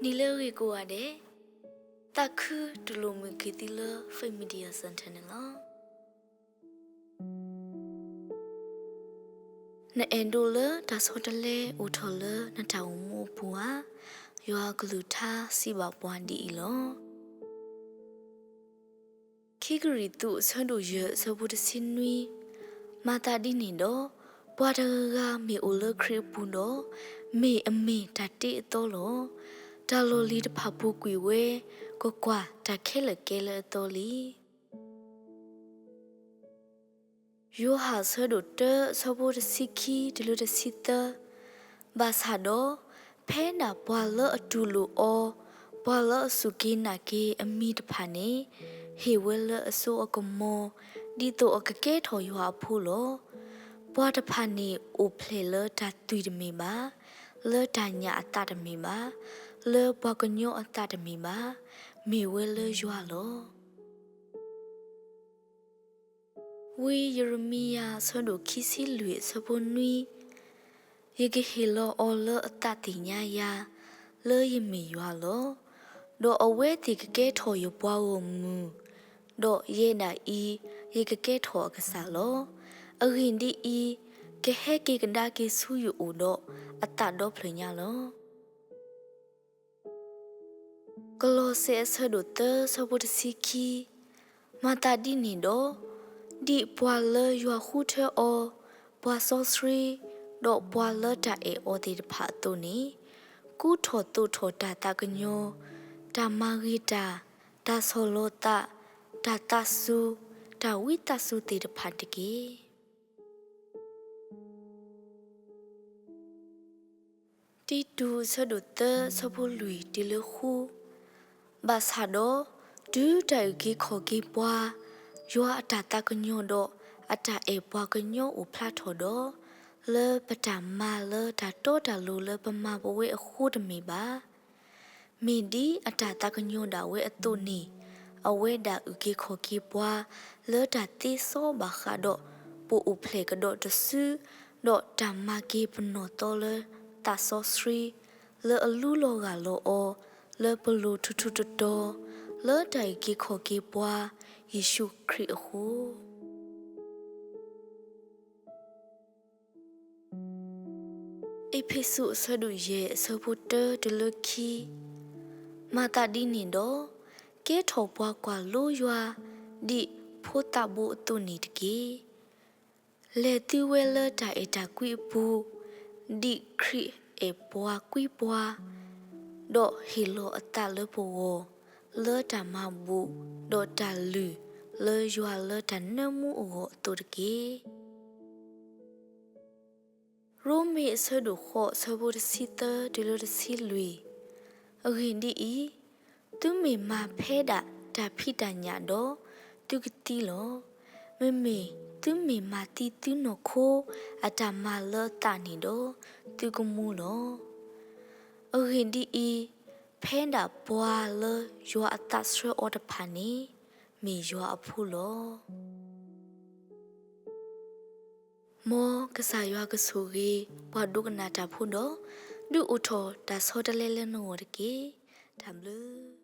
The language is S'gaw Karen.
နံၤလၢအဂ့ၤကိးဂၤဒဲး, သးခုတူၢ်လိာ်မုာ်က့ၤသုလၢ Faith Media Center န့ၣ်လီၤ. နအဲၣ်ဒိးလၢတၢ်ဆီတလဲအိၣ်ထီၣ်လၢနတၢ်အိၣ်မူအပူၤဧါ. ယွၤအကလုၢ်ကထါစံးဘၣ်ပှၤဒ်အံၤလီၤ. ခံကရံၣ်သူး အဆၢဒိၣ်ယဲၢ် အဆၢဖိတဆံနွံ, မၤသးဒ်န့ၣ်ဒီး, ပှၤတဂၤဂၤမ့ၢ်အိၣ်လၢခရံာ်အပူၤဒီး, မ့ၢ်အမ့ၢ်တၢ်တ့အသီလီၤ. တၢ်လီၢ်လံၤတဖၣ်ပူၤကွံာ်ဝဲ, ကွၢ်ကွၢ်, တၢ်ခဲလၢာ်ကဲလၢအသီလံ. ယိၤဟၣ်အဆၢဒိၣ်တၢ အဆၢဖိတဆံခံတုၤလၢတဆံသၢ, ဘၣ်ဆၣ်ဒီး, ဖဲဒၣ်ပှၤလၢအတူၢ်လိာ်အီၤ, ပှၤလၢအစူၢ်က့ၤနာ်က့ၤအမံၤတဖၣ်န့ၣ်, ဟ့ၣ်ဝဲလၢအစိအကမီၤ, ဒ်သိးအကကဲထီၣ်ယွၤအဖိလီၤ. ပှၤတဖၣ်န့ၣ်အိၣ်ဖျဲၣ်လၢတၢ်သွံၣ်တမ့ၢ်ဘၣ်, လၢတၢ်ညၣ်အသၣ်တမ့ၢ်ဘၣ်, လၢပှၤကညီအသၣ်တမ့ၢ်ဘၣ်, မ့ၢ်ဝဲလၢယွၤလီၤ. ဝံယံးရမံယၤ အဆၢဒိၣ်ခံဆံလွံၢ် အဆၢဖိနွံ, ယကဟ့ၣ်လီၤအီၤလၢအသးသ့ၣ်ညါယၤ, လၢယမ့ၢ်ယွၤလီၤ. ဒီးအဝဲသ့ၣ်ကကဲထီၣ်ယပှၤဂီၢ်မုၢ်, ဒီးယဲဒၣ်အံၤ, ယကကဲထီၣ်အကစၢ်လီၤ. အဂ့ၢ်ဒ်အံၤ, ကဟဲက့ၤကဒါက့ၤဆူယအိၣ်ဒီးအသးဒီဖျၢၣ်ညါလီၤ. ကလီးစဲ အဆၢဒိၣ်သၢ အဆၢဖိတဆံခံ, မၤသးဒ်န့ၣ်ဒီး, ဒ်ပှၤလၢယွၤဃုထၢအီၤ, ပှၤစီဆှံ, ဒီးပှၤလၢတၢ်အဲၣ်အီၤသ့ၣ်တဖၣ်အသိးန့ၣ်, ကူထီၣ်သိးထီၣ်တၢ်သးကညီၤ, တၢ်မၤဂ့ၤတၢ်, တၢ်ဆီၣ်လီၤသး, တၢ်သးစူၤ, တၢ်ဝံသးစူၤသ့ၣ်တဖၣ်တက့ၢ်. တံတူး အဆၢဒိၣ်သၢ အဆၢဖိလွံၢ်တုၤလၢဃု, ဘၣ်ဆၣ်ဒီး, တုၤတၢ်အုၣ်က့ၤခီၣ်က့ၤပှၤ, ယွၤအတၢ်သးကညီၤဒီးအတၢ်အဲၣ်ပှၤကညီအိၣ်ဖျါထီၣ်ဒီး, လၢပတၢ်မၤလၢတၢ်တီတၢ်လိၤလၢပမၤပဝဲအဃိတမ့ၢ်ဘၣ်. မ့ၢ်ဒ်အတၢ်သးကညီၤဒၣ်ဝဲအသိးန့ၣ်, အဝဲဒၣ်အုၣ်က့ၤခီၣ်က့ၤပှၤ လၢတၢ်သ့စီဘၣ်ဃးဒီး ပအိၣ်ဖျဲၣ်ကဒီးတစု, ဒီးတၢ်မၤက့ၤပနီၢ်သီလၢသးစီဆှံ, လၢအလူလီၤဂၢ်လီၤအီၤ, လၢပလိၤထူးထူးတီၤတီၤ, လၢတၢ်အုၣ်က့ၤခီၣ်က့ၤပှၤ, ယ့ၣ်ၡူးခရံာ်အဃိ. အ့းဖ့းစူး အဆၢဒိၣ်ယဲၢ် အဆၢဖိတၢတုၤလၢခံ, မၤသးဒ်န့ၣ်ဒီး, ကဲထီၣ်ပှၤကွၢ်လိယွၤ, ဒ်ဖိသးဘိအသိးန့ၣ်တက့ၢ်. လဲၤသုဝဲလၢတၢ်အဲၣ်တၢ်ကွံအပူၤ, ဒ်ခရံာ်အဲၣ်ပှၤကွံပှၤ, ဒီးဟ့ၣ်လီၤအသးလၢပဂီၢ်, လၢတၢ်မၤဘူၣ်, ဒီးတၢ်လုၢ်, လၢယွၤလၢတၢ်နၢမူအဂီၢ်အသိးတက့ၢ်. ရိမ့ၤ အဆၢဒိၣ်ဃိး အဆၢဖိတဆံသၢတုၤလၢတဆံလွံၢ်, အဂ့ၢ်ဒ်အံၤ, သုမ့ၢ်မၤဖဲဒၣ်တၢ်ဖံးတၢ်ညၣ်ဒီး, သုကသံလီၤ. မ့မ့ၢ်သုမ့ၢ်မၤသံသုနီၢ်ခိအတၢ်မၤလၢအသးန့ၣ်ဒီး, သုကမူလီၤ. အဂ့ၢ်ဒ်အံၤ, ဖဲဒၣ်ပှၤလၢယွၤအသးဆှၢအီၤတဖၣ်န့ၣ်, မ့ၢ်ယွၤအဖိလီၤ. မ်ကစၢ်ယွၤကဆိၣ်ဂ့ၤ ပှၤဒိကနၣ်တၢ်ဖိဒီး, ဒုးအိၣ်ထီၣ်တၢ်ဆီတလဲလၢနဂီၢ်တက့ၢ်. တၢ်ဘျုး